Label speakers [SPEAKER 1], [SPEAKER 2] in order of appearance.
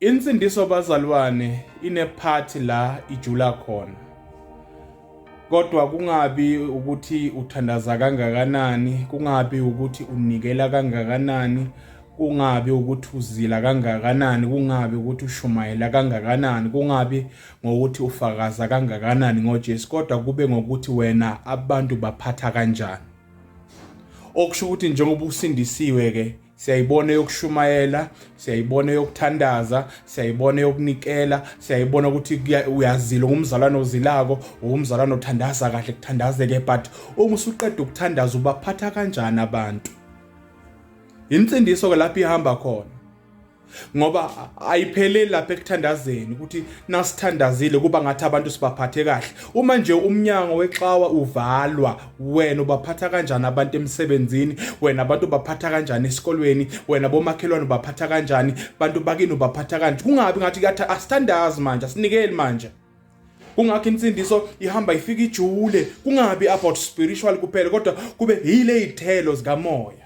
[SPEAKER 1] Insindiso bazalwane inephathi la ijula khona. Kodwa kungabi ukuthi uthandaza kangakanani, kungabi ukuthi unikela kangakanani, kungabi ukuthi uzila kangakanani, kungabi ukuthi ushumayela kangakanani, kungabi ngokuthi ufakaza kangakanani ngoJesu, kodwa kube ngokuthi wena abantu baphatha kanjani. Okusho ukuthi njengoba usindisiwe ke siyayibona eyokushumayela, siyayibona eyokuthandaza, siyayibona eyokunikela, siyayibona ukuthi uyazila, ungumzalwane ozilako, ungumzalwane othandaza kahle, kuthandazeke, but uma usuqeda ukuthandaza ubaphatha kanjani abantu? Insindiso ke lapho ihamba khona, ngoba ayipheleli lapha ekuthandazeni ukuthi nasithandazile kuba ngathi abantu sibaphathe kahle. Uma nje umnyango wexawa uvalwa, wena ubaphatha kanjani abantu emsebenzini? Wena abantu ubaphatha kanjani esikolweni? Wena bomakhelwane ubaphatha kanjani? Bantu bakini ubaphatha kanjani? Kungabi ngathi kathi asithandazi manje, asinikeli manje. Kungakho insindiso ihamba ifika ijule, kungabi about spiritual kuphela, kodwa kube yile iy'thelo zikamoya.